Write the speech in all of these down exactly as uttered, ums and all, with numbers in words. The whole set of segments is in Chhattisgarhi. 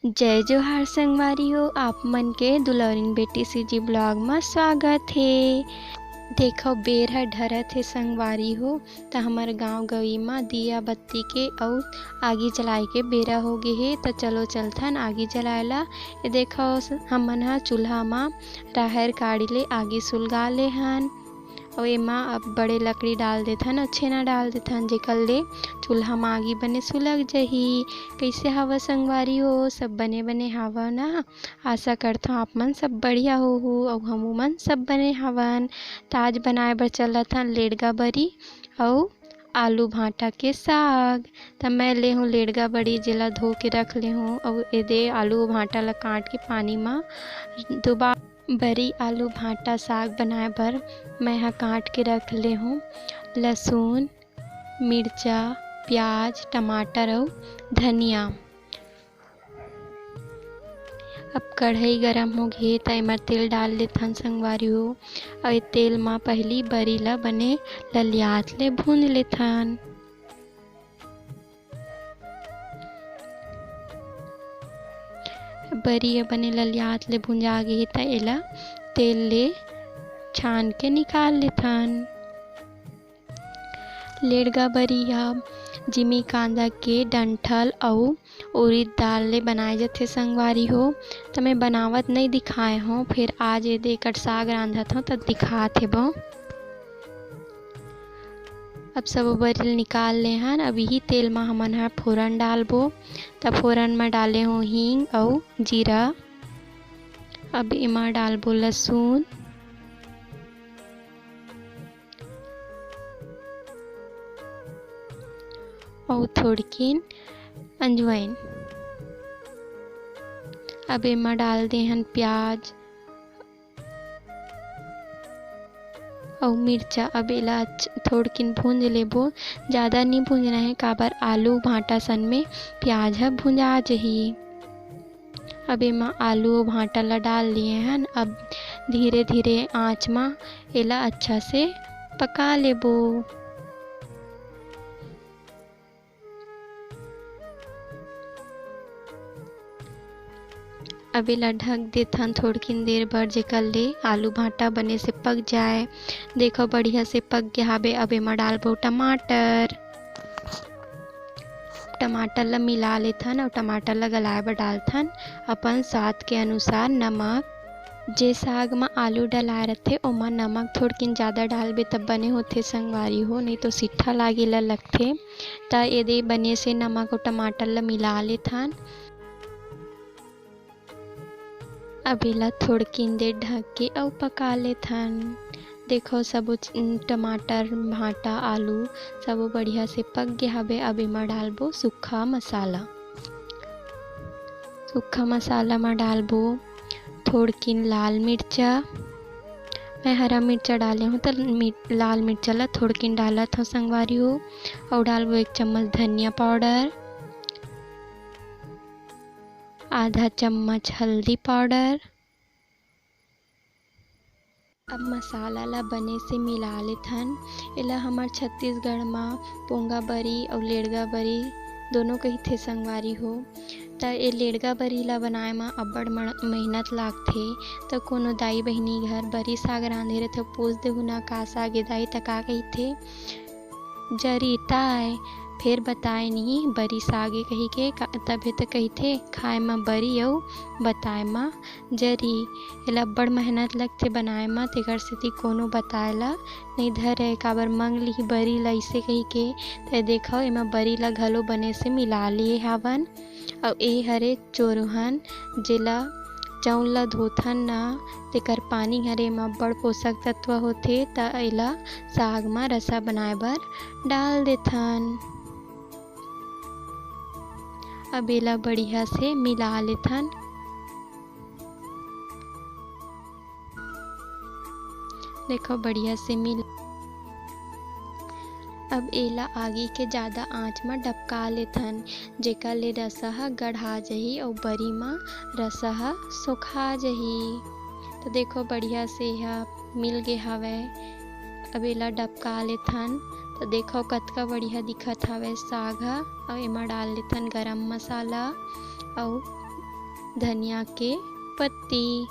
जय जोहार संगवारी हो, आप मन के दुलौरिन बेटी सीजी ब्लॉग म स्वागत हे। देखो, बेर ह ढरत हे संगवारी हो, त हमर गांव गंवई म दिया बत्ती के अउ आगी जलाए के बेरा हो गे हे। त चलो चलथन आगी जलाए ला। ये देखो, हमन ह चूल्हा म राहेर काड़ी ले आगी सुलगा ले हन। अउ एमा अब बड़े लकड़ी डाल देथन अउ छेना डाल देथन, जेकर ले चूल्हा म आगी बने सुलग जही। कइसे हव संगवारी हो? सब बने बने हव ना? आशा करथव आप मन सब बढ़िया होहू अउ हमू मन सब बने हवन। त आज बनाए बर चलत हन लेड़गा बरी अउ आलू भांटा के साग। त मैं ले हूँ लेड़गा बरी, जेला धो के रख ले हूँ, अउ एदे आलू भांटा ला काट के पानी म डुबा। बरी, आलू भांटा साग बनाए बर मैं ह काट के रख ले हूँ लहसुन, मिर्चा, प्याज, टमाटर अउ धनिया। अब कढ़ाई गरम हो गे त एमा तेल डाल लेथन संगवारी हो। अउ ए तेल म पहिली बरी ला बने ललियात ले भूंज लेथन। बरी ह बने ललियात ले भुंजा गे हे, त एला तेल ले छान के निकाल लेथन। लेड़गा बरी ह जिमी कांदा के डंठल अउ उरिद दाल ले बनाए जथे संगवारी हो। त मैं बनावत नइ दिखाए हों, फेर आज एदे एकर साग रांधत हों, त दिखात हेबो। अब सबो बरी ल निकाल ले हन। अब इही तेल म हमन ह फोरन डालबो। त फोरन म डाले हों हींग अउ जीरा। अब एमा डालबो लहसुन अउ थोड़किन अजवाइन। अब एमा डाल दे हन प्याज अउ मिर्चा। अब एला अच्छ-, थोड़किन भूंज लेबो, जादा नी भूंजना हे, काबर आलू भांटा सन में प्याज ह भुंजा जही। अब एमा आलू अउ भांटा ला डाल लिए हन। अब धीरे-धीरे आंच म एला अच्छा से पका लेबो। अब एला ढक देथन थोड़किन देर बर, जेकर ले आलू भांटा बने से पक जाए। देखो, बढ़िया से पक गे हाबे। अब एमा डालबो टमाटर। टमाटर ला मिला लेथन अउ टमाटर ला गलाए बर डालथन अपन स्वाद के अनुसार नमक। जे साग म आलू डलाए रथे, ओमा नमक थोड़किन जादा डालबे, तब बने होथे संगवारी हो, नइ तो सिट्ठा लागे ला लगथे। त एदे बने से नमक अउ टमाटर ला मिला लेथन। अब एला थोड़किन देर ढक के अउ पका लेथन। देखो, सबो च-, टमाटर, भांटा, आलू सबो बढ़िया से पक गे हवे। अब एमा डालबो सूखा मसाला। सूखा मसाला म डालबो थोड़किन लाल मिर्चा। मैं हरा मिर्चा डाले हूँ, त मि-, लाल मिर्चा ला थोड़किन डालत हूँ संगवारी हो। अउ डालबो एक चम्मच धनिया पाउडर, आधा चम्मच हल्दी पाउडर। अब मसाला ला बने से मिला लेथन। एला हमर छत्तीसगढ़ म पोंगा बरी अउ लेड़गा बरी दोनों कहिथे संगवारी हो। त ए लेड़गा बरी ला बनाए म अब्बड़ मड़-, मेहनत लागथे। त कोनो दाई बहिनी घर बरी साग रांधे रथे, पूछ देहू ना का साग ए दाई, त का कहिथे, जरी ताय, फेर बताए नहीं बरी सागे कहिके, का-, तभे त कहिथे, खाए म बरी अउ बताए म जरी। एला अब्बड़ मेहनत लगथे बनाए म, तेकर सेती कोनो बताए ल नइ धरय, काबर मंग लिही बरी ल अइसे कहिके। त देखव, एमा बरी ल घलो बने से मिला लिए हावन। अउ ए हरे चोरहन, जेला चाउर ल धोथन न, तेकर पानी हरे, एमा अब्बड़ पोषक तत्व होथे, त एला साग म रसा बनाए बर डाल देथन। अब एला बढ़िया से मिला लेथन। देखो, बढ़िया से मिल। अब एला आगी के जादा आंच म डबका लेथन, जेकर ले रसा ह गढ़ा जही अउ बरी म रसा ह सोखा जही। तो देखो, बढ़िया से एहा मिल गे हवय। अब एला डबका लेथन, तो देखो, कतका बढ़िया दिखत हवय साग ह। अउ एमा डाल लेथन गरम मसाला अउ धनिया के पत्ती।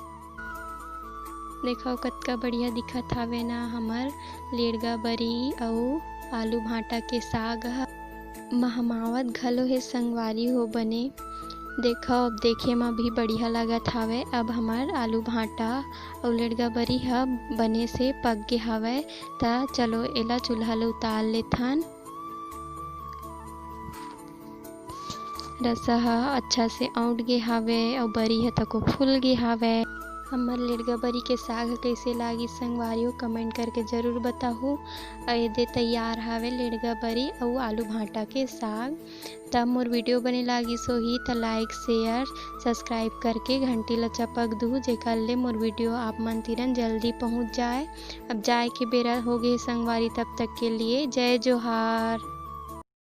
देखव कतका बढ़िया दिखत हावे ना हमर लेड़गा बरी अउ आलू भांटा के साग ह। महमावत घलो हे संगवारी हो बने। देखव अब देखे म भी बढ़िया लगत हावे। अब हमर आलू भांटा अउ लेड़गा बरी ह बने से पक गे हावय। त चलो एला चूल्हा ले उतार लेथन। रसा ह अच्छा से औंट गे हावय अउ बरी ह तको फूल गे हावय। हमर लेड़गा बरी के साग ह कइसे लागिस संगवारी हो, comment करके जरूर बताहू। अउ एदे तैयार हावय लेड़गा बरी अउ आलू भांटा के साग। त मोर video बने लागिस होही त like, share, subscribe करके घंटी ल चपक दू, जेकर ले मोर video आप मन तिरन जल्दी पहुंच जाए। अब जाए के बेरा हो गे संगवारी, तब तक के लिए जय जोहार।